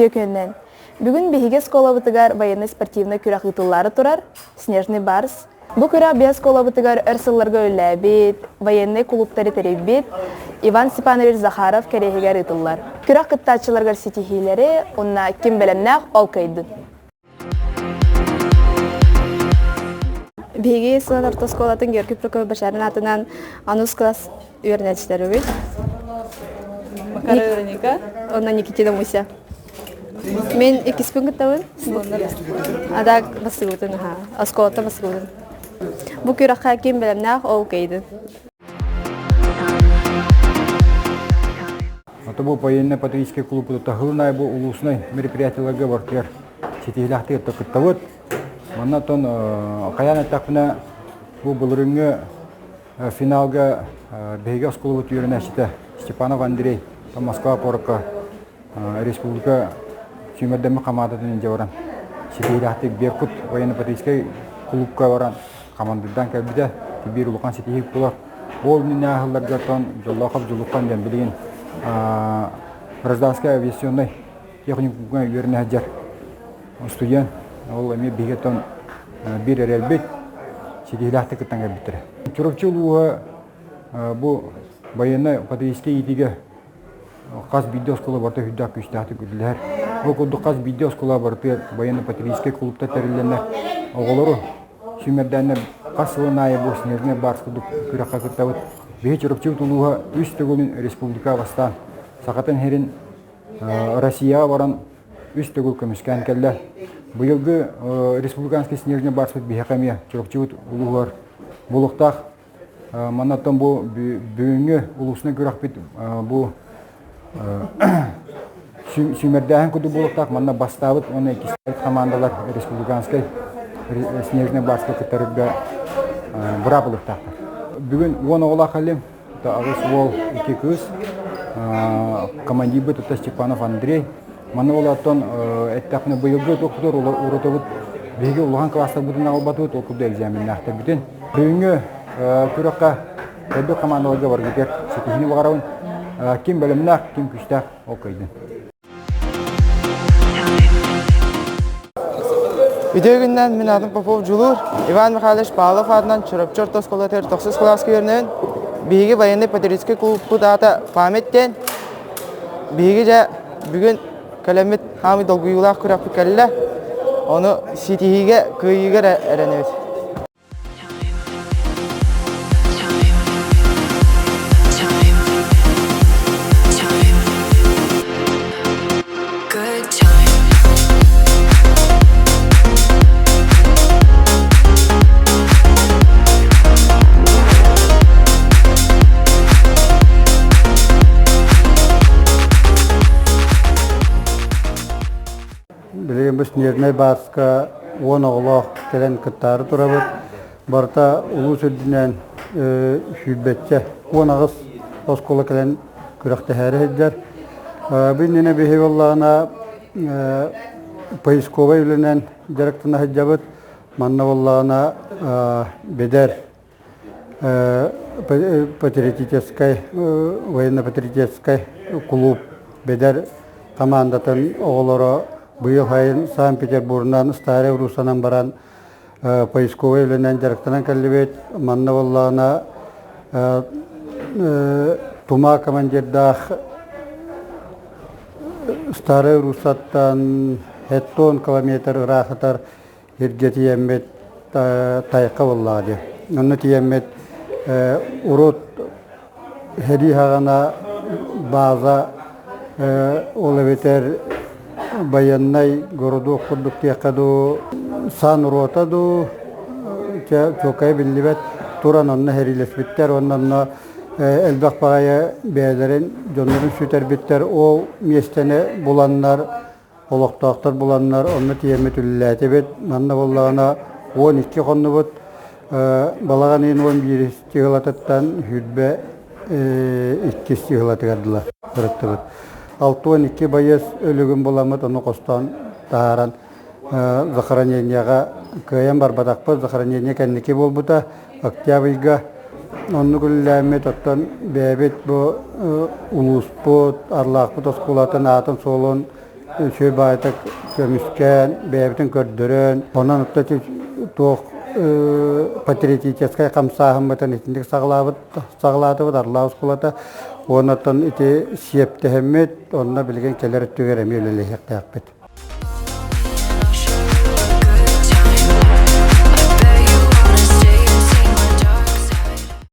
Үтүө күнүнэн! Бүгүн биһиги оскуолабытыгар военнай-спортивнай күрэх ыытыллаары турар «Снежный барс». Бу күрэх биһи оскуолабытыгар өр сылларга үлэлээбит, военнай кулууптары тэрийбит Иван Степанович Захаров кэриэһигэр ыытыллар. Күрэх кыттааччыларыгар ситиһиилэри уонна ким бэлэмнээх ол кыайдын. Биһиги Сылан орто оскуолатын Георгий Прокопьевич Башарин аатынан онус класс үөрэнээччилэрибит. Макара Вероника. Онно Никитина Муся. Мин иккиспин кыттабын. Адак бассыбытын, аха. Оскуолата бассыбытын. Бу күрэххэ ким бэлэмнээх, ол кыайдын. Ото бу военно-патриотическай клуб таһылын бу улуусунай мероприятиеларга бартыгар ситиһилээхтик кыттабыт. Манна оттон хайаан эттэхпинэ бу былырыҥҥы финалга биһиги оскуолабыт үөрэнээччитэ Степанов Андрей Москва куоракка республика сүүмэрдэммит хамаандатын илдьэ баран ситиһиилээхтик Беркут военно-патриотическай клубка баран хамандырдаан кэлбитэ биир улахан ситиһии буолар. Ол иннинэ аһылларга оттон Дьоллоохоп Дьулукхан диэн билигин гражданскай авиационнай техникумҥа үөрэнэ сылдьар студент. Ол эмиэ биһиги оттон биир эрэлбит ситиһиилээхтик кыттан кэлбиттэрэ. Чурапчы улууһа бу военно-патриотическай иитиигэ хас биирдии оскуола барыта сүрдээх күүстээхтик үлэлэһэр. Ол курдук хас биирдии оскуола барытыгар военно-патриотическай клубтар тэриллэннэр оҕолору сүүмэрдээннэр хас сылын аайы бу Снежный барс курдук күрэххэ кыттабыт. Биһи Чурапчыбыт улууһа үс төгүлүн республика бастаан Сахатын сирин Россияҕа баран үс төгүл көмүскээн кэллэ. Быйылгы республиканский Снежный барспыт биһиэхэ эмиэ Чурапчыбыт улууһугар буолуохтаах. Манна оттон бу бүгүҥҥү улуусунай күрэхпит бу сүүмэрдээһин курдук буолуохтаах. Манна бастаабыт уонна иккистээбит хамаандалар республиканскай Снежный барска кыттарга быраап ылыахтаахтар. Бүгүн 10 оҕолоох кэллим. Аҕыс уол, икки кыыс. Командирбыт это Степанов Андрей. Манна олортон эттэхпинэ быйылгы тохтор уратыбыт биһиги улахан класстарбытын аҕалбатыбыт, ол курдук экзаменнаахтарбытын. Бүгүҥҥү күрэххэ элбэх командаларга баргытыгар ситиһиини баҕарабын. Ким бэлэмнээх, ким күүстээх, ол кыайдын. Үтүө күннэн мин аатым Попов Дьулуур, Иван Михайлович Павлов аатынан Чурапчы орто оскуолатыгар тохсус кылааска үөрэнэбин. Биһиги военнай патриотическай клубпут аата «Память» диэн. Биһиги дьэ бүгүн кэлэммит хаамый долгуйуулаах күрэхпит кэллэ. Ону ситиһиигэ, кыайыыга эрэ эрэнэбит. Билигин бу Снежнай Барска 10 оҕолоох кэлэн кыттаары турабыт. Барыта улуус үрдүнэн сүүрбэччэ, 18 оскуола кэлэн күрэхтэһээри сылдьар. Бу иннинэ биһиги буоллаҕына поисковай үлэнэн дьарыктана сылдьабыт. Манна буоллаҕына бэдэр патриотическай военно-патриотическай кулууп бэдэр хамаандатын оҕолоро быйыл сайын Санкт-Петербургунан Старай Руссанан баран поисковай үлэнэн дьарыктанан кэллибит. Манна буоллаҕына Тума командирдаах Старай Руссаттан 70 километр ыраахытар Сиргэ тиийэммит тайахха буоллаҕа дии. Онно тиийэммит урут сэрии саҕана бааза ол эбэтэр байыаннай городок курдук диэххэ дуу, сан рота дуу, чуолкайа биллибэт туран онно сэриилэспиттэр уонна онно элбэх баҕайы бэйэлэрин дьоннорун сүтэрбиттэр. Ол миэстэни буланнар Олохтоохтор буланнар онно тиийэммит үлэлээтибит. Манна буоллаҕына 12 хоннубут. Балаҕан ыйын 11 чыһылатыттан сүүрбэ иккис чыһылатыгар дылы сырыттыбыт. 62 байыас өлүгүн буламмыт ону хостоон таһааран захоронениеҕа кыайан барбатахпыт. Захоронение кэнники буолбута октябрьга. Оннук үлэлээммит оттон бэйэбит бу улууспут, Арлаахпыт оскуолатын аатын-суолун. үчүгэй баайытык көмүскээн, бэйэбитин көрдөрөн, онон ити туох патриотическай хамсааһыммытын итинник саҕалаабыт саҕалаатыбыт Арлаа оскуолата. Уонна оттон ити сиэптэһэммит, онно билигин кэлэр өттүгэр эмиэ үлэлэһиэхтээхпит.